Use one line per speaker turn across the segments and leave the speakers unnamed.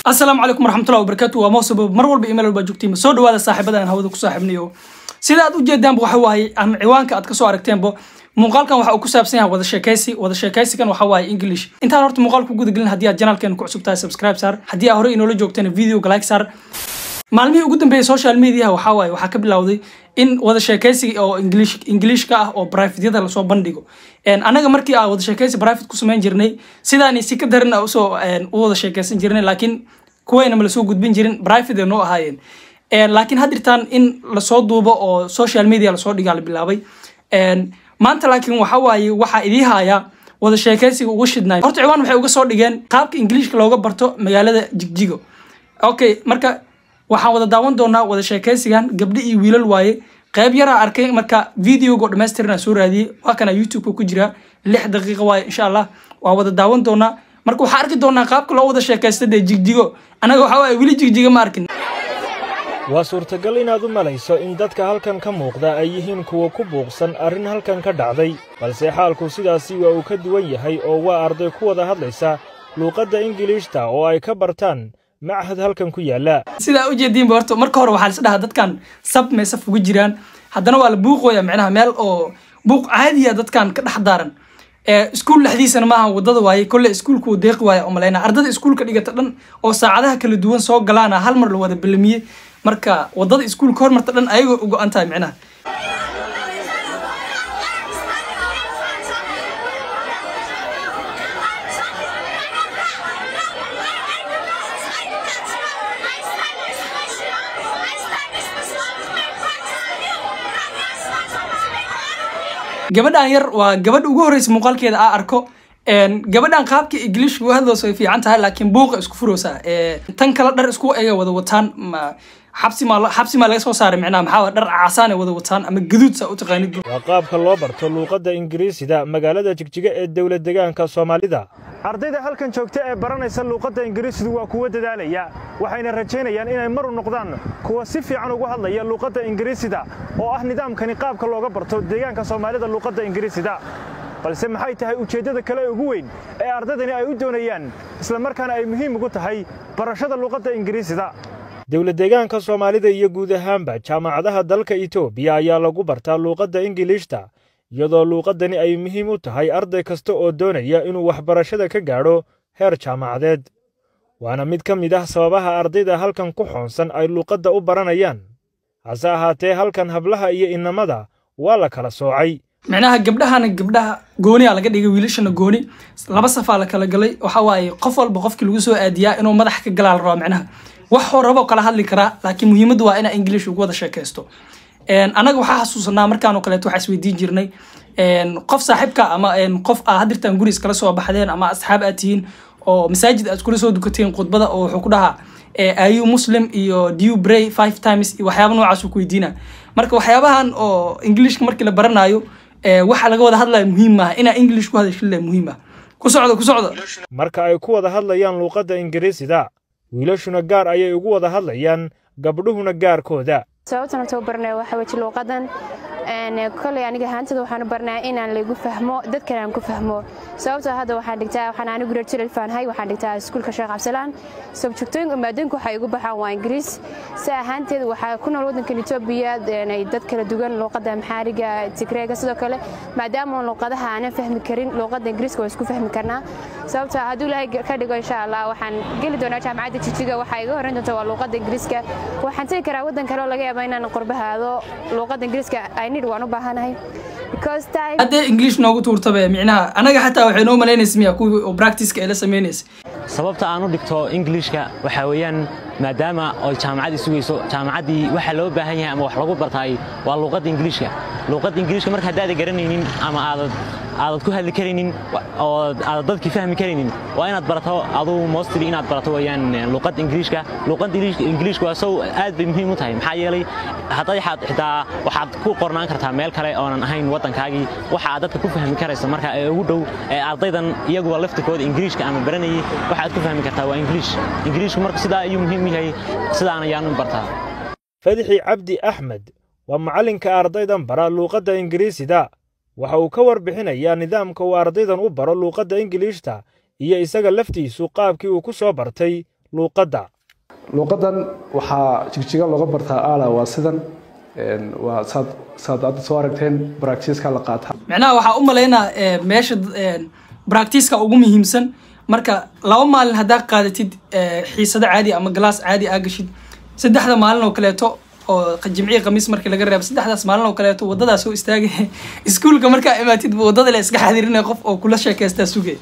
Asalaamu calaykum waraxmatullahi wabarakaatu. Waa Mosabo mar walba, email walba joogtiin. Soo dhawaada saaxiibada aan hawada ku saaxiibnayo. Sida aad u jeedaanba, waxa waaye ama ciwaanka aad kasoo aragteenba, muuqaalkan waxa uu ku saabsan yahay wada sheekaysi. Wada sheekaysigan waxa waaye English. Intaan horta muuqaalka ku guda gelin, haddii aad channelkeena ku cusub tahay, subscribe saar. Haddii aad horey inoola joogteen, videoga like saar. Maalmihii ugu dambeeyay social media waxa waaye waxaa ka bilowday in wada sheekaysiga oo English Englishka ah oo private-yada lasoo bandhigo. Anaga markii aan wada sheekaysi private ku samayn jirnay, sidaani si ka daran usoo u wada sheekaysan jirnay, laakiin kuwayna ma lasoo gudbin jirin, private ay noo ahaayeen. Laakiin haddirtaan in lasoo duubo oo social media lasoo dhigaa la bilaabay maanta. Laakiin waxa waaye waxaa idii haaya wada sheekaysiga ugu shidnaay. Horta ciwaan waxay uga soo dhigeen qaabka Ingiliishka looga barto magaalada Jigjigo. Okay, marka waxaan wada daawan doonaa wada sheekaysigan. Gabdho iyo wiilal waaye. Qayb yaraa arkay, marka videoga dhammaystirna soo raadiyey, waa kana YouTube-ka ku jira, 6 daqiiqo waaye. Insha Allah waa wada daawan doonaa. Marka waxaa arki doonaa qaabka loo wada sheekaysta dee Jigjigo. Anaga waxaa waaye weli Jigjigo ma arkin.
Waa suurtagal inaad u malayso in dadka halkan ka muuqda ay yihiin kuwa ku buuqsan arrin halkan ka dhacday, balse xaalku sidaasi waa uu ka duwan yahay oo waa arday ku wada hadlaysa luuqadda Ingiliishta oo ay ka bartaan machad halkan ku yaalla.
Sidaa ujeediinba, horta marka hore waxaa lis dhahaa dadkan sab may saf ugu jiraan, haddana waa la buuqooya. Micnaha meel oo buuq caadiya dadkan ka dhex daaran, iskuul dhexdiisana maaha, wadada waaye. Kolle iskuulka uu deeqi waaye oo malaynaa ardada iskuulka dhigata dhan oo saacadaha kala duwan soo galaana hal mar la wada belamiyey. Marka wadada iskuulka hormarta dhan ayagoo u go-an tahay micnaha. Gabadhan yar waa gabadha ugu horreysa muuqaalkeeda aa arko. Gabadhan qaabka Englishka u hadlayso way fiican tahay, laakiin buuqa isku furaysaa. Tan kale dhar isku ega wada wataan, xabsi maa laga soo saaray micnaha? Maxaa dhar casaan ay wada wataan ama gaduud saa u taqaanid?
Waa qaabka loo barto luuqadda Ingiriisida magaalada Jigjiga ee dowlad deegaanka Soomaalida.
Ardayda halkan joogta ee baranaysa luuqadda Ingiriisidu waa kuwo dadaalaya, waxayna rajaynayaan inay maru noqdaan kuwa si fiican ugu hadlaya luuqadda Ingiriisida, oo ah nidaamkani qaabka looga barto deegaanka Soomaalida luuqadda Ingiriisida. Balse maxay tahay ujeeddada kale ee ugu weyn ee ardaydani ay u doonayaan, isla markaana ay muhiim ugu tahay barashada luuqadda Ingiriisida?
Dowlad deegaanka Soomaalida iyo guud ahaanba jaamacadaha dalka Itoobiya ayaa lagu bartaa luuqadda Ingiliishta, iyadoo luuqaddani ay muhiim u tahay arday kasta oo doonaya inuu waxbarashada ka gaadho heer jaamacadeed. Waana mid ka mid ah sababaha ardayda halkan ku xoonsan ay luuqadda u baranayaan. Hase ahaatee, halkan hablaha iyo inamada waa la kala soocay.
Micnaha gabdhahana gabdhaha gooniyaa laga dhigay, wiilashana gooni, laba safaa la kala galay. Waxa waaye qof walba qofkii lagu soo aadiyaa inuu madax ka galaa la rabaa. Micnaha wax horaba kala hadli karaa, laakiin muhiimaddu waa inaa English ugu wada sheekaysto. Anaga waxaa xasuusanaa markaanoo kaleeto waxaa isweydiin jirnay qof saaxiibka ama qof aa hadirtaan guri iskala soo baxdeen ama asxaab aad tihiin oo masaajid aad kula soo dukateen khudbada, oo wuxuu ku dhahaa, "Are you Muslim?" iyo "Do you pray five times?" iyo waxyaaba noocaas uu ku weydiina. Marka waxyaabahan oo Englishka markii la baranayo, waxa laga wada hadlaya muhiim maaha, inaa English ku hadashid muhiim ah. Ku socdo, ku socdo.
Marka ay ku wada hadlayaan luuqadda Ingiriisida, wiilashuna gaar ayay ugu wada hadlayaan, gabdhuhuna gaarkooda.
Sababtan horta u baranaya waxa weji luuqadan. Koley aniga ahaantada waxaan u barnaa inaan laygu fahmo, dadkan aan ku fahmo. Sababtoo hadda waxaan dhigtaa, waxaan anigu reer Jililfaanhay, waxaan dhigtaa iskuulka Sheekh Cabdisalaan. Subjectooyinka maadooyinka waxay igu baxaan waa Ingiriis. Si ahaanteed waxaa ku nool waddankan Itoobiya dad kala duwan, luuqadda Amxaariga, Tigreega sidoo kale. Maadaama luuqadaha aanan fahmi karin, luuqadda Ingiriiska waa isku fahmi karnaa. Sababtoo hadduu Ilaahay ka dhigo, insha Allah waxaan geli doonaa jaamacadda Jijiga. Waxaa iga horreyn doonta waa luuqadda Ingiriiska. Waxaan tegi karaa waddan kale oo laga yaaba inaan qurbahaado. Luuqadda Ingiriiska I need, waan u baahanahay.
Haddee English noogu tuurtabe, micnaha anaga xataa waxay noo malaynaysa miya kuwii oo practice-ka ay la samaynaysa?
Sababta aan u dhigto Englishka waxaa weeyaan maadaama oy jaamacaddii sugayso, jaamacaddii waxa loo baahan yahay ama wax lagu bartaay waa luuqadda Ingiliishka. Luuqadda Ingiliishka marka haddaada garanaynin ama aadad ku hadli karaynin oo aadad dadkii fahmi karaynin, waa inaad barato aduu, mostly inaad barato weeyaan luuqadda Ingiliishka. Luuqadda Ingiliishka waa sow aad bay muhiim u tahay, maxaa yeelay hadday xitaa waxaad ku qornaan kartaa meel kale oonan ahayn waddankaagii. Waxa aad dadka ku fahmi karaysa marka ee ugu dhow ee ardaydan iyaguba laftirkooda Ingiliishka ama baranayay waxaad ku fahmi kartaa waa Ingiliish. Ingiliishku marka sidaa ayuu muhiim yahay, sidaana ayaan u bartaa.
Fadxi Cabdi Axmed waa macallinka ardaydan bara luuqadda Ingiriisida. Waxa uu ka warbixinayaa nidaamka uu ardaydan u baro luuqadda Ingiliishta iyo isaga laftiisu qaabkii uu ku soo bartay Luuqadda
Luuqadan waxaa Jigjiga looga bartaa aala waa sidan, waa saad hadda soo aragteen, practice-ka la qaataa.
Micnaha waxaa u malaynaa meesha practice-ka ugu muhiimsan. Marka 2 maalin haddaa qaadatid xiisado caadi ama class caadi aa gashid, 3da maalin oo kaleeto oo Jimcihi, Khamiis markii laga reebo, 3daas maalin oo kaleeto waddadaa soo istaagay iskuulka markaa imaatid bu waddada la iska xadirinaya, qof oo kula sheekaystaa sugay.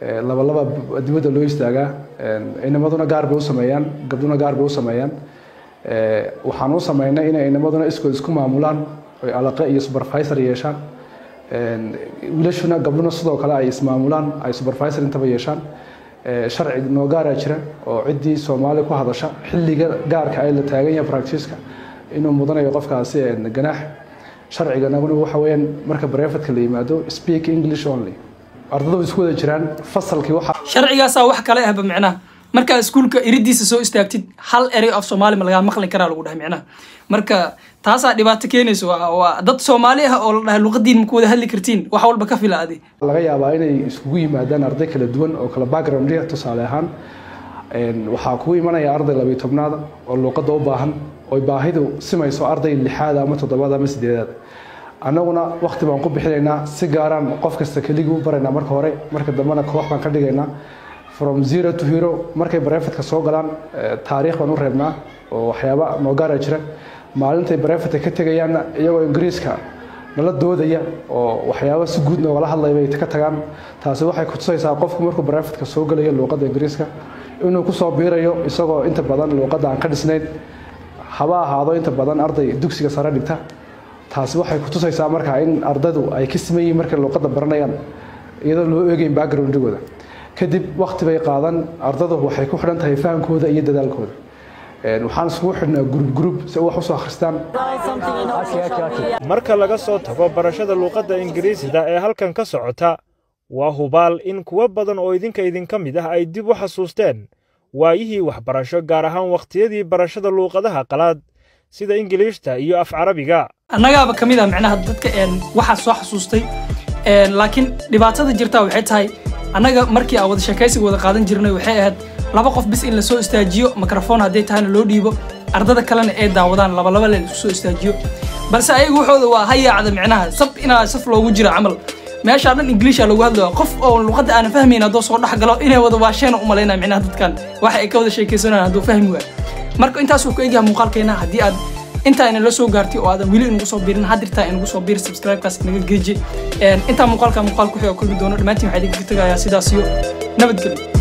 Laba laba dibadda loo istaagaa. Inamaduna gaar bay u sameeyaan, gabdhuna gaar bay u sameeyaan. Waxaan u sameynay inay inamaduna iskood isku maamulaan oy alaqe iyo supervisor yeeshaan, wiilashuna gabdhuna sidoo kale ay ismaamulaan, ay supervisor intaba yeeshaan. Sharci noo gaaraa jira oo ciddii Soomaali ku hadasha xilliga gaarka ay la taagan yahay practice-ka inuu mudanayo qofkaasi ganaax. Sharciganaguna waxa weeyaan, marka private-ka la yimaado, speak English only. Ardada way isku wada jiraan fasalkii waxa
Sharcigaasaa wax kale ahba. Micnaha markaa iskuulka iridiisa soo istaagtid, hal erey af Soomaali ma lagaa maqli karaa lagu dhahay. Micnaha marka taasaa dhibaato keenayso. Waa dad Soomaali ah oo la dhahay luqadiin ma ku wada hadli kartiin, wax walba ka fila adi.
Laga yaabaa inay iskugu yimaadaan arday kala duwan oo kala background. Tusaale ahaan, waxaa kugu imanaya arday 12aad oo luuqadda u baahan oy baahidu simayso arday lixaad ama toddobaad ama sideedaad. Annaguna waqti baan ku bixinaynaa, si gaaraan qof kasta keligii u baraynaa marka hore, marka dambena koox baan ka dhigaynaa, from zero to hero. Markay private-ka soo galaan, taariikh baan u reebnaa oo waxyaaba noo gaara jira. Maalintay private-ka ka tegayaanna, iyagoo Ingiriiska nala doodaya oo waxyaaba si guud noogala hadlaya bay ka tagaan. Taasi waxay kutusaysaa qofku markuu private-ka soo galayo luuqadda Ingiriiska inuu kusoo biirayo isagoo inta badan luuqadda aan ka dhisnayn, haba ahaado inta badan arday dugsiga sare dhigta. Taasi waxay kutusaysaa marka in ardaydu ay ka siman yihiin markay luuqadda baranayaan, iyadoo loo eegayn background-igooda. Kadib waqti bay qaadan ardadu, waxay ku xidhan tahay fahamkooda iyo dadaalkooda. Waxaan isugu xidhnaa group group si wax usoo akhristaan.
Marka laga soo tago barashada luuqadda Ingiriisida ee halkan ka socota, waa hubaal in kuwo badan oo idinka idinka mid ah ay dib u xasuusteen waayihii waxbarasho, gaar ahaan wakhtiyadii barashada luuqadaha qalaad sida Ingiliishta iyo af Carabiga.
Annagaaba ka mid ah micnaha dadka waxaa soo xasuustay, laakiin dhibaatada jirtaa waxay tahay, annaga markii aan wada sheekaysiga wada qaadan jirnay, waxay ahayd laba qof bis in lasoo istaajiyo, microphone hadday tahayna loo dhiibo, ardada kalena ay daawadaan, laba laba leen isku soo istaajiyo. Balse ayaga waxooda waa hayaacda, micnaha sab inaa saf loogu jiro camal, meeshaa dhan Ingiliisha lagu hadlayo, qof oo luqadda aanan fahmayn hadduu soo dhex galo inay wada waasheena u malaynaya. Micnaha dadkan waxa ay ka wada sheekaysanayaan hadduu fahmi waayo. Marka intaasuu ku egyahay muuqaalkeena. Haddii aad intaa ina la soo gaartay oo aadan weli inagu soo biirin, hadirtaa inagu soo biir, subscribe-kaas inaga geeji. Intaa muuqaalka muuqaal ku xiga kulmi doono, dhammaantiin waxaa idinkaga tegayaa sidaas iyo nabadgelyo.